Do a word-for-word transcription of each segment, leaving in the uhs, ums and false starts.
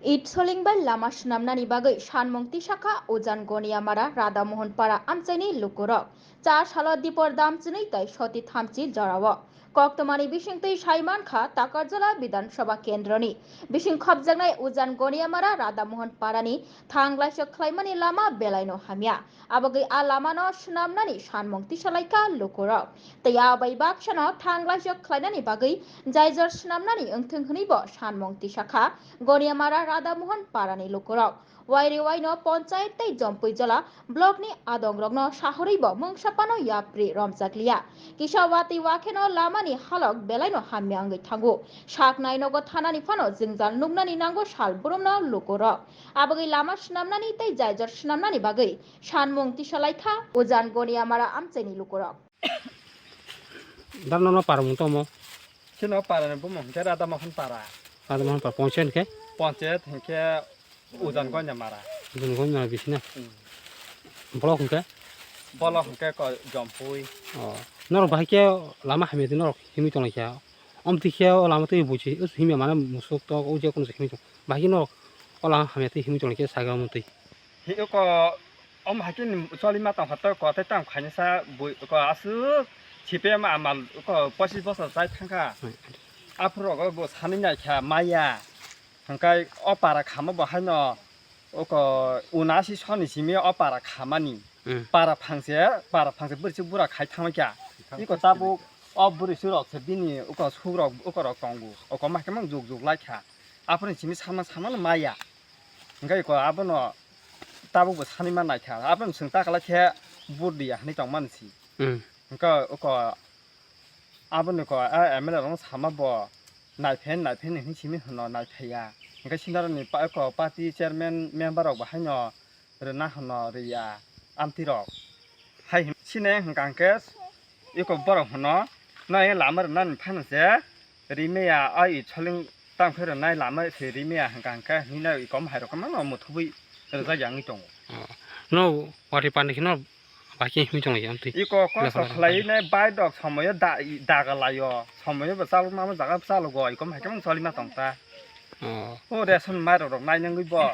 Itsoling bai lama swnamnani bagwi sanmung tisakha Ujan Goniamara Radhamohon Para amchaini lukurok. Char salo dipor dam chinwi tai soti thamchi jorao. Koktwmani bisingtwi saimankha Takarjala Bidhan Sabha Kendroni bising khopjaknai Ujan Goniamara Radhamohon Parani thang laisok khlaimani lama belaino hamya. Abagwi a lamano swnamnani sanmung tisalaikha lukurok. Tei a bai baksano thang laisok khlainani bagwi jaijor swnamnani wngthwng hwnwibo sanmung tisakha Goniamara Radhamohon Parani lukurok. Waire waino ponchayat tei Jompui Jola blockni adongrokno sahorwibo mungsa phano yapri romjakliya. Kisa watwi wakheno lamani halok belaino hamya wngwi thango. Saknai nogo thanani phano jwngjal nuknani nango sal burumno lukurok. Abagwi lama swnamnani tei jaijor swnamnani bagwi sanmung tisalaikha Ujan Goniamara amchaini lukurok. Dar nono para mung tomo? Chini o para ni bumung hinkhe Radhamohon Para. Radhamohon Para ponchayat hinkhe? Ponchayat hinkhe Ujan Goniamara. Ujan Goniamara bisina? Hmm. Block hinkhe? Block hinkhe ko Jompui. Oh. Norok bahai khe lama hamya di norok himwi tonglaikha. Omtwi khe o lama twi buchi, himya mane musuk tok, o je kono se himwi tong. Bahai khe norok o lama hamya twi himwi tonglaikha saga omtwi. Hi ko om hai khe ni choli ma tong kha to ko tei tam khainasa bui ko aswk C P M amal ko pochis bosor chai thang kha. Hmm. Aphuru rogo bo sanwi nai kha maya. Hwnkhe o para khama bo haino oko unasi soni simi o para khamani. Hmm. Para phangse, para phangse bwrwi se bura khai thangma kha. Iko tabuk o bwrwi se rok se bini oko suk rok oko rok tongo. Oko ma khe mang juk juk lai kha. Aphuru simi sama sama no maya. Hwnkhe iko abono tabukbo sanwi ma naikha, abono chwng ta kwlai khe vote riya hwnwi tongmani se. Hmm. Hwnkhe oko aboni ko a M L A rokno sama bo naiphen naiphen hinwi simi hwno naiphaiya. Hwnkhe senior ni pa-, eko party chairman member rok bo haino rwna hwno riya amtwi rok. Hai hwn-, sini hwnkha hwnkhe eko borok hwno, "Nai lama rwnani phano se rimaya, ai Itsoling tamo khe rwnai lama se rimaya," hwnkha hwnkhe hinwi eko hai rok mano muthubwi rwjak ya wngwi tongo. Oh. No watwi pandi kheno bai khe himwi tonglaio amtwi. Eko kosto khlai nai bai dok somoyo da-, daga laio, somoyo bo chalok mamo jaga chalok go, eko hai khe mung choli ma tong ta. Oh. O ration mairok rok nai nangwi bo.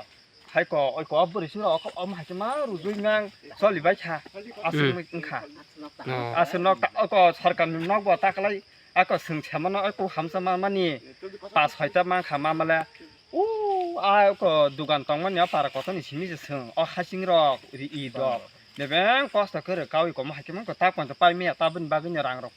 Hai ko, oi ko, bwrwi sura o, o hai khe ma rujui nang choli bai kha. Aswk wng kha. Oh. Aswk nok ta, o ko sarkar ni nok bo ta kwlai, a ko swng se mano, oi ko hamsa ma mani, pas soi ta man kha ma male. O, a ko dugan tong mani, o para kotor ni simi se swng, o hasing rok, ri i dok. Bebeng kosto khe rw kaui ko ma hai khe man ko ta pon ta pai me ya ta bini bagwi ni rang rok pai.